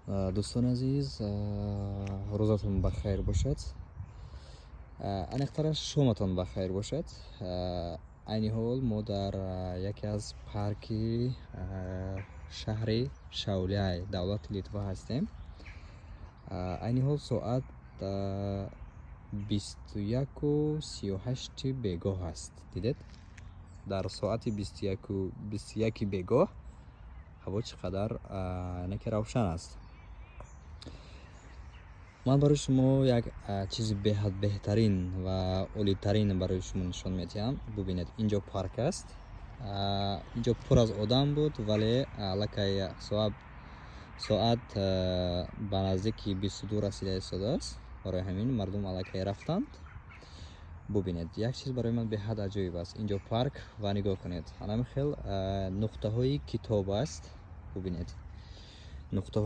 Дӯстони азиз, рӯзатон бахайр бошад, аниқтараш шоматон бахайр бошад. Айни ҳол мо дар яке аз парки шаҳри Шауляй, давлати Литва ҳастем. Айни ҳол соат 21:38 бегоҳ аст. Дидед, дар соати 21 бегоҳ ҳаво чӣ қадар яъне ки равшан аст. Ман барои шумо як чизи беҳад беҳтарин ва олитарин барои шумо нишон медиҳам. Бубинед, инҷо парк аст. Инҷо пур аз одам буд, вале аллакай соат ба наздики 22 расида истодааст, барои ҳамин мардум аллакай рафтанд. Бубинед, як чиз барои ман беҳад аҷоиб аст. Инҷо парк ва нигоҳ кунед, анами хел нуқтаҳои китоб аст. Бубинед, нуқта.